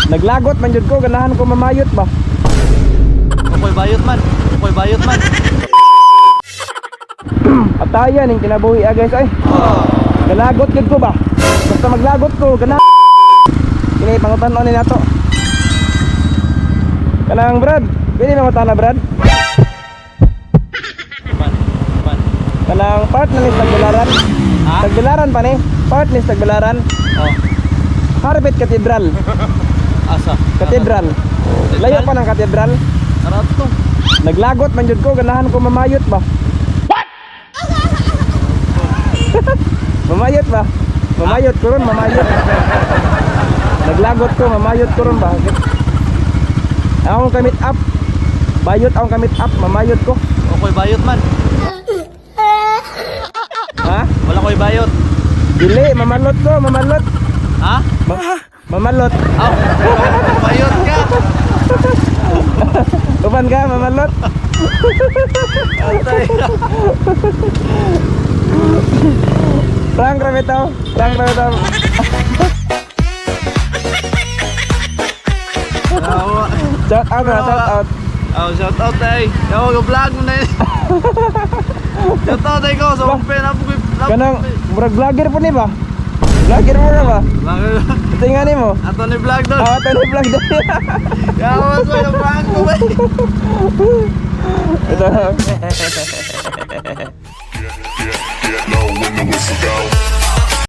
Naglagot man jud ko, ganahan ko mamayot ba. Ako'y bayot man. Ako'y bayot man. Patayan ning kinabuhi ah, guys ay. Galagot jud ko ba. Basta maglagot ko, ganahan. Kini pangutan-on ni nato. Kanang Brad, pwede na matana, Brad. Man. Man. Kanang part na ni sa Tagbilaran. Ha? Tagbilaran pa ni. Part ni sa Tagbilaran. Oh. Harbet Cathedral. Asa? Cathedral. Layo pa ng cathedral. Tara to. Naglagot man jud ko, ganahan ko mamayot ba. What? Mamayot ba? Mamayot ko ron, mamayot. Naglagot ko, mamayot ko ron ba? Akong kamit up. Bayot akong kamit up, mamayot ko. Ako'y bayot man. Ha? Wala ko'y bayot. Dili, mamalot ko, mamalot. Ha? Mamalot. Aw. Bayot ka. Uban ka, mamalot. Atay. Prank ra bitaw. Prank ra bitaw. Awa. Shout out na, shout out. Oh, shout out ay. Yo, go vlog mo na yun. Shout out ay ko sa open ako ko'y Kanang murag vlogger po ni ba? Vlogger mo na ba? Vlog. Tingnan nimo. Ato ni vlog doon. Ah, ito ni vlog din. Yawa sa yung prank ko ba? Ito. Get low when the whistle go.